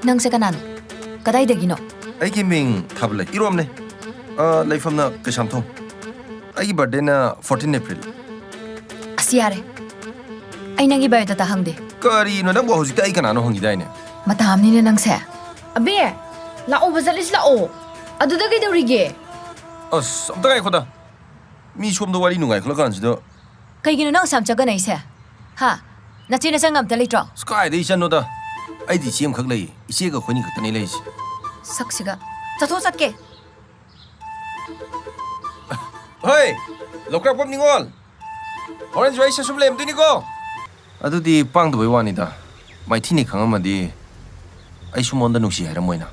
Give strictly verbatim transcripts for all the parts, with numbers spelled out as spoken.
ꯅꯪꯁꯦ ꯀꯅꯥꯅꯣ? ꯀꯗꯥꯏꯗꯒꯤꯅꯣ? ꯑꯩꯒꯤ ꯃꯤꯡ ꯊꯥꯕꯂꯩ ꯏꯔꯣꯝꯅꯦ꯫ ꯑ, ꯂꯩꯐꯝꯅ ꯀꯩꯁꯥꯝꯊꯣꯡ꯫ ꯑꯩꯒꯤ ꯕꯥꯔꯗꯦꯅ ꯐꯣꯔꯇꯤꯟ ꯑꯦꯄ꯭ꯔꯤꯜ꯫ ꯑꯁ, ꯌꯥꯔꯦ꯫ ꯑꯩ ꯅꯪꯒꯤ ꯕꯥꯏꯑꯣꯗꯥꯇꯥ ꯍꯪꯗꯦ꯫ ꯀꯔꯤꯅꯣ ꯅꯪꯕꯨ? ꯍꯧꯖꯤꯛꯇ ꯑꯩ ꯀꯅꯥꯅꯣ ꯍꯪꯈꯤꯗꯥꯏꯅꯦ? ꯃꯇꯥ ꯑꯃꯅꯤꯅꯦ ꯅꯪꯁꯦ꯫ ꯑꯕꯦ, ꯂꯥꯛꯑꯣꯕ, ꯆꯠꯂꯁꯤ ꯂꯥꯛꯑꯣ꯫ ꯑꯗꯨꯗ ꯀꯩꯗꯧꯔꯤꯒꯦ? ꯑꯁ, ꯑꯝꯇ ꯉꯥꯏꯈꯣꯗ꯫ ꯃꯤ ꯁꯣꯝꯗ ꯋꯥꯔꯤ ꯅꯨꯡꯉꯥꯏ ꯈꯠꯂꯀꯥꯟꯁꯤꯗ꯫ ꯀꯩꯒꯤꯅꯣ ꯅꯪ ꯑꯁꯨꯛ ꯌꯥꯝ ꯆꯒꯠꯅꯩꯁꯦ? ꯍꯥ? ꯅꯆꯦ ꯅꯆꯟꯒ ꯑꯝꯇ ꯂꯩꯇ꯭ꯔꯣ? ꯑꯁ, ꯀꯥꯏꯗꯩ ꯏꯆꯟꯅꯣꯗ? ꯑꯩꯗꯤ ꯏꯆꯦ ꯑꯃꯈꯛ ꯂꯩ꯫ ꯏꯆꯦꯒ ꯑꯩꯈꯣꯏꯅꯤ ꯈꯛꯇꯅꯤ ꯂꯩꯔꯤꯁꯦ꯫ ꯁꯛꯁꯤꯒ꯫ ꯆꯠꯊꯣꯛ ꯆꯠꯀꯦ꯫ ꯍꯣꯏ, ꯂꯧꯀ꯭ꯔꯥꯛꯄꯝ ꯅꯤꯉꯣꯜ꯫ ꯍꯣꯔꯦꯟꯁꯨ ꯑꯩ ꯁꯠꯁꯨꯝ ꯂꯩꯔꯝꯗꯣꯏꯅꯤꯀꯣ꯫ ꯑꯗꯨꯗꯤ ꯄꯥꯡꯗꯕꯩ ꯋꯥꯅꯤꯗ꯫ ꯃꯥꯏꯊꯤꯅꯤ ꯈꯪꯉꯝꯃꯗꯤ ꯑꯩꯁꯨ ꯃꯉꯣꯟꯗ ꯅꯨꯡꯁꯤ ꯍꯥꯏꯔꯝꯃꯣꯏꯅ꯫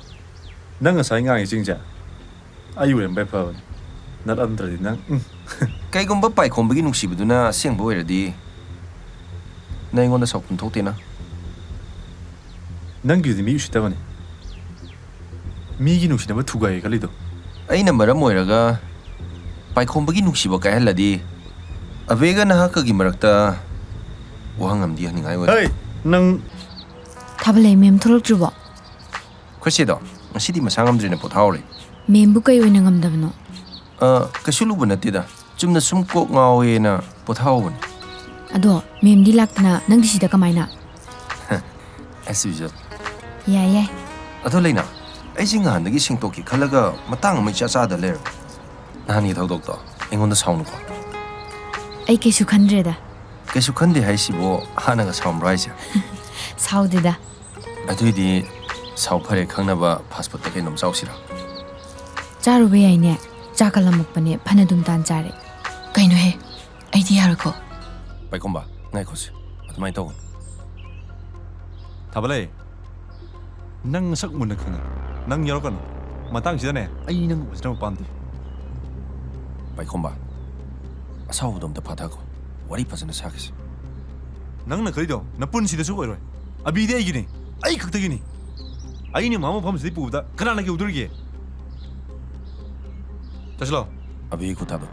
ꯅꯪ ꯉꯁꯥꯏ ꯉꯥꯡꯉꯤꯁꯤꯡꯁꯦ ꯑꯩ ꯑꯣꯏꯔꯝꯕ ꯐꯕꯅꯤ꯫ ꯅꯠꯂꯝꯗ꯭ꯔꯗꯤ ꯅꯪ, ꯎꯝ꯫ ꯀꯩꯒꯨꯝꯕ ꯄꯥꯏꯈꯣꯝꯕꯒꯤ ꯅꯨꯡꯁꯤꯕꯗꯨꯅ ꯑꯁꯦꯡꯕ ꯑꯣꯏꯔꯗꯤ ꯅꯪ ꯑꯩꯉꯣꯟꯗ ꯁꯥꯎꯐꯝ ꯊꯣꯛꯇꯦꯅ꯫ ꯅꯪꯒꯤꯗꯤ ꯃꯤ ꯎꯁꯤꯠꯇꯕꯅꯤ꯫ ꯃꯤꯒꯤ ꯅꯨꯡꯁꯤꯅꯕ ꯊꯨꯒꯥꯏꯒꯦ ꯈꯜꯂꯤꯗꯣ꯫ ꯑꯩꯅ ꯃꯔꯝ ꯑꯣꯏꯔꯒ ꯄꯥꯏꯈꯣꯝꯕꯒꯤ ꯅꯨꯡꯁꯤꯕ ꯀꯥꯏꯍꯜꯂꯗꯤ ꯑꯕꯦꯒ ꯅꯍꯥꯛꯀꯒꯤ ꯃꯔꯛꯇ ꯋꯥꯍꯪ ꯑꯃꯗꯤ ꯍꯪꯅꯤꯡꯉꯥꯏ ꯑꯣꯏ꯫ ꯍꯩ, ꯅꯪ ꯊꯥꯕꯂꯩ, ꯃꯦꯝ ꯊꯣꯛꯂꯛꯇ꯭ꯔꯤꯕꯣ? ꯑꯩꯈꯣꯏ ꯆꯦꯗꯣ ꯉꯁꯤꯗꯤ ꯃꯁꯥ ꯉꯝꯗ꯭ꯔꯦꯅ ꯄꯣꯊꯥꯍꯧꯔꯦ꯫ ꯃꯦꯝꯕꯨ ꯀꯩ ꯑꯣꯏꯅ ꯉꯝꯗꯕꯅꯣ? ꯑ, ꯀꯩꯁꯨ ꯂꯨꯕ ꯅꯠꯇꯦꯗ꯫ ꯆꯨꯝꯅ ꯁꯨꯝ ꯀꯣꯛ ꯉꯥꯎꯋꯦꯅ ꯄꯣꯊꯥꯍꯧꯕꯅꯤ꯫ ꯑꯗꯣ ꯃꯦꯝꯗꯤ ꯂꯥꯛꯇꯅ ꯅꯪꯗꯤ ꯁꯤꯗ ꯀꯃꯥꯏꯅ? As usual꯫ ꯌꯥꯏ, ꯌꯥꯏ꯫ ꯑꯗꯣ ꯂꯩꯅꯥ, ꯑꯩꯁꯦ ꯅꯍꯥꯟꯗꯒꯤ ꯁꯦꯡꯇꯣꯛꯀꯦ ꯈꯜꯂꯒ ꯃꯇꯥꯡ ꯑꯃ ꯏꯆꯥ ꯆꯥꯗ ꯂꯩꯔꯕ꯫ ꯅꯍꯥꯟꯒꯤ ꯊꯧꯗꯣꯛꯇꯣ ꯑꯩꯉꯣꯟꯗ ꯁꯥꯎꯅꯨꯀꯣ꯫ ꯑꯩ ꯀꯩꯁꯨ ꯈꯟꯗ꯭ꯔꯦꯗ꯫ ꯀꯩꯁꯨ ꯈꯟꯗꯦ ꯍꯥꯏꯁꯤꯕꯨ ꯍꯥꯟꯅꯒ ꯁꯥꯎꯔꯝꯕ꯭ꯔꯣ ꯍꯥꯏꯁꯦ? ꯁꯥꯎꯗꯦꯗ꯫ ꯑꯗꯨꯏꯗꯤ ꯁꯥꯎ ꯐꯔꯦ ꯈꯪꯅꯕ fast foodꯇ ꯀꯩꯅꯣꯝ ꯆꯥꯎꯁꯤꯔꯣ? ꯆꯥꯔꯨꯕ ꯌꯥꯏꯅꯦ꯫ ꯆꯥꯛꯀ ꯂꯥꯝꯃꯛꯄꯅꯦ, ꯐꯅꯗꯨꯝ ꯇꯥꯟ ꯆꯥꯔꯦ꯫ ꯀꯩꯅꯣꯍꯦ? ꯑꯩꯗꯤ ꯌꯥꯔꯣꯏꯀꯣ꯫ ꯄꯥꯏꯈꯣꯝꯕ, ꯉꯥꯏꯈꯣꯁꯦ꯫ ꯑꯗꯨꯃꯥꯏꯅ ꯇꯧꯒꯅꯨ꯫ ꯊꯥꯕꯂꯩ, ꯅꯪ ꯅꯁꯛ ꯃꯨꯟꯅ ꯈꯪꯉꯦ꯫ ꯅꯪ ꯌꯥꯎꯔꯛꯀꯅꯨ꯫ ꯃꯇꯥꯡꯁꯤꯗꯅꯦ, ꯑꯩ ꯅꯪ ꯎꯁꯤꯠꯇꯕ ꯄꯥꯝꯗꯦ꯫ ꯄꯥꯏꯈꯣꯝꯕ, ꯑꯁꯥꯎꯕꯗꯣ ꯑꯝꯇ ꯐꯥꯊꯈꯣ꯫ ꯋꯥꯔꯤ ꯐꯖꯅ ꯁꯥꯈꯤꯁꯦ꯫ ꯅꯪꯅ ꯈꯜꯂꯤꯗꯣ ꯅꯄꯨꯟꯁꯤꯗꯁꯨ ꯑꯣꯏꯔꯣꯏ꯫ ꯑꯕꯤꯗꯤ ꯑꯩꯒꯤꯅꯤ꯫ ꯑꯩ ꯈꯛꯇꯒꯤꯅꯤ꯫ ꯑꯩꯅ ꯃꯥ ꯃꯐꯝꯁꯤꯗ ꯄꯨꯕꯗ ꯀꯅꯥꯅ ꯌꯧꯗꯣꯔꯤꯒꯦ? ꯆꯠꯁꯤꯂꯣ꯫ ꯑꯕꯤ ꯈꯨꯠ ꯊꯥꯗꯣꯛ꯫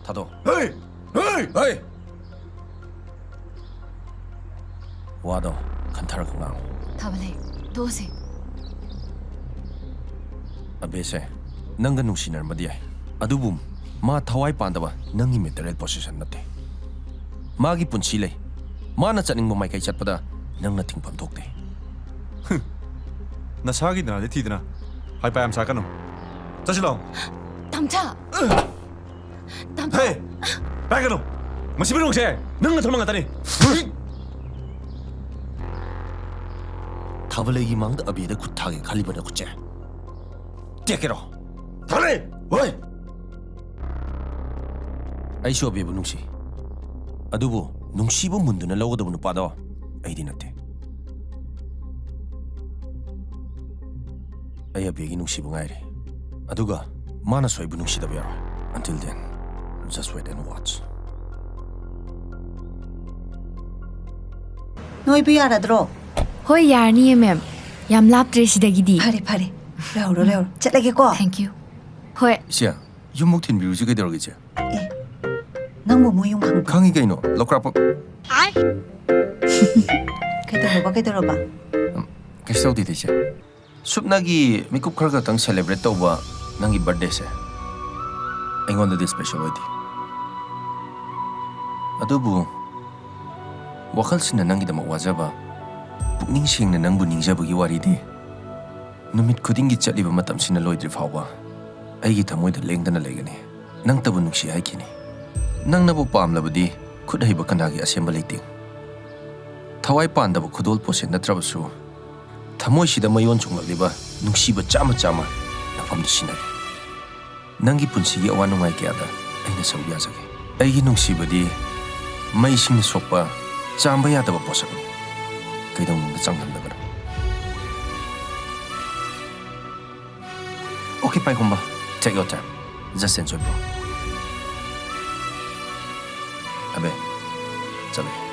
ꯊꯥꯗꯣꯛ꯫ ꯍꯩ! ꯍꯩ! ꯍꯩ! ꯋꯥꯗꯣ ꯍꯟꯊꯔꯒ ꯉꯥꯡꯉꯨ꯫ ꯊꯥꯕꯂꯩ, ꯇꯣꯛꯑꯁꯦ꯫ ꯑꯕꯦꯁꯦ ꯅꯪꯒ ꯅꯨꯡꯁꯤꯅꯔꯝꯕꯗꯤ ꯌꯥꯏ, ꯑꯗꯨꯕꯨ ꯃꯥ ꯊꯋꯥꯏ ꯄꯥꯟꯗꯕ ꯅꯪꯒꯤ material possession ꯅꯠꯇꯦ꯫ ꯃꯥꯒꯤ ꯄꯨꯟꯁꯤ ꯂꯩ꯫ ꯃꯥꯅ ꯆꯠꯅꯤꯡꯕ ꯃꯥꯏꯀꯩ ꯆꯠꯄꯗ ꯅꯪꯅ ꯊꯤꯡꯐꯝ ꯊꯣꯛꯇꯦ꯫ ꯅꯁꯥꯒꯤ ꯅꯥꯗꯤ ꯊꯤꯗꯅ ꯍꯥꯏꯄꯥ ꯌꯥꯝ ꯁꯥꯀꯅꯨ꯫ ꯆꯠꯁꯤ ꯂꯥꯛꯑꯣ꯫ ꯇꯝꯆꯥ! ꯇꯝꯆꯥ! ꯍꯦ! ꯄꯥꯏꯒꯅꯨ! ꯃꯁꯤ ꯄꯨꯝꯅꯃꯛꯁꯦ ꯅꯪ ꯅꯊꯧꯅ ꯉꯥꯛꯇꯅꯤ꯫ ꯊꯥꯕꯂꯩꯒꯤ ꯃꯥꯡꯗ ꯑꯕꯦꯗ ꯈꯨꯠ ꯊꯥꯒꯦ ꯈꯜꯂꯤꯕ ꯅꯈꯨꯠꯁꯦ ꯇꯦꯛꯀꯦꯔꯣ? ꯊꯥꯕꯂꯩ! ꯍꯣꯏ! ꯑꯩꯁꯨ ꯑꯕꯦꯕꯨ ꯅꯨꯡꯁꯤ꯫ ꯑꯗꯨꯕꯨ ꯅꯨꯡꯁꯤꯕ ꯃꯨꯟꯗꯨꯅ ꯂꯧꯒꯗꯕ ꯅꯨꯄꯥꯗꯣ ꯑꯩꯗꯤ ꯅꯠꯇꯦ꯫ ꯑꯩ ꯑꯕꯦꯒꯤ ꯅꯨꯡꯁꯤꯕ ꯉꯥꯏꯔꯤ꯫ ꯑꯗꯨꯒ ꯃꯥꯅꯁꯨ ꯑꯩꯕꯨ ꯅꯨꯡꯁꯤꯗꯕ ꯌꯥꯔꯣꯏ꯫ Until then, just wait and watch. ꯅꯣꯏꯕꯨ ꯌꯥꯔꯗ꯭ꯔꯣ? ꯍꯣꯏ, ꯌꯥꯔꯅꯤꯌꯦ ꯃꯦꯝ꯫ ꯌꯥꯝ ꯂꯥꯞꯇ꯭ꯔꯦ ꯁꯤꯗꯒꯤꯗꯤ꯫ ꯐꯔꯦ ꯐꯔꯦ, ꯂꯩꯍꯧꯔꯣ ꯂꯩꯍꯧꯔꯣ꯫ ꯆꯠꯂꯒꯦꯀꯣ꯫ Thank you. ꯍꯣꯏ꯫ ꯏꯆꯦ, ꯌꯨꯝꯃꯨꯛ ꯊꯤꯟꯕꯤꯔꯨꯁꯤ ꯀꯩꯗꯧꯔꯒꯦ ꯏꯆꯦ? ꯑꯦ, ꯅꯪꯕꯨ ꯃꯣꯏ ꯌꯨꯝ ꯈꯪꯕ꯭ꯔꯣ? ꯈꯪꯉꯤ ꯀꯩꯅꯣ, ꯂꯧꯀ꯭ꯔꯥꯛꯄ꯫ ꯀꯩꯗꯧꯔꯕ ꯀꯩꯗꯧꯔꯕ? ꯀꯩꯁꯨ ꯇꯧꯗꯦꯗ ꯏꯆꯦ꯫ ꯁꯨꯞꯅꯒꯤ ꯃꯤꯀꯨꯞ ꯈꯔ ꯈꯛꯇꯪ celebrate ꯇꯧꯕ ꯅꯪꯒꯤ birthdayꯁꯦ ꯑꯩꯉꯣꯟꯗꯗꯤ special ꯑꯣꯏꯗꯦ꯫ ꯑꯗꯨꯕꯨ ꯋꯥꯈꯜꯁꯤꯅ ꯅꯪꯒꯤꯗꯃꯛ ꯋꯥꯖꯕ, ꯄꯨꯛꯅꯤꯡ ꯁꯦꯡꯅ ꯅꯪꯕꯨ ꯅꯤꯡꯖꯕꯒꯤ ꯋꯥꯔꯤꯗꯤ ꯅꯨꯃꯤꯠ ꯈꯨꯗꯤꯡꯒꯤ ꯆꯠꯂꯤꯕ ꯃꯇꯝꯁꯤꯅ ꯂꯣꯏꯗ꯭ꯔꯤ ꯐꯥꯎꯕ ꯑꯩꯒꯤ ꯊꯃꯣꯏꯗ ꯂꯦꯡꯗꯅ ꯂꯩꯒꯅꯤ꯫ ꯅꯪꯇꯕꯨ ꯅꯨꯡꯁꯤ ꯍꯥꯏꯈꯤꯅꯤ꯫ ꯅꯪꯅꯕꯨ ꯄꯥꯝꯂꯕꯗꯤ ꯈꯨꯠ ꯍꯩꯕ ꯀꯅꯥꯒꯤ ꯑꯁꯦꯝꯕ ꯂꯩꯇꯦ꯫ ꯊꯋꯥꯏ ꯄꯥꯟꯗꯕ ꯈꯨꯗꯣꯜ ꯄꯣꯠꯁꯦ ꯅꯠꯇ꯭ꯔꯕꯁꯨ ꯊꯃꯣꯏꯁꯤꯗ ꯃꯌꯣꯟ ꯆꯣꯡꯂꯛꯂꯤꯕ ꯅꯨꯡꯁꯤꯕ ꯆꯥꯝꯃ ꯆꯥꯝꯃ ꯅꯐꯝꯗ ꯁꯤꯟꯅꯒꯦ꯫ ꯅꯪꯒꯤ ꯄꯨꯟꯁꯤꯒꯤ ꯑꯋꯥ ꯅꯨꯡꯉꯥꯏ ꯀꯌꯥꯗ ꯑꯩꯅ ꯁꯔꯨꯛ ꯌꯥꯖꯒꯦ꯫ ꯑꯩꯒꯤ ꯅꯨꯡꯁꯤꯕꯗꯤ ꯃꯩꯁꯤꯡꯅ ꯁꯣꯛꯄ ꯆꯥꯝꯕ ꯌꯥꯗꯕ ꯄꯣꯠꯁꯛꯅꯤ꯫ ꯀꯩꯗꯧꯅꯨꯡꯗ ꯆꯥꯡꯗꯝꯅꯒꯅꯨ꯫ Okay, ꯄꯥꯏꯈꯣꯝꯕ, take your time. Just enjoy, bro. ꯑꯕꯦ, ꯆꯠꯂꯦ꯫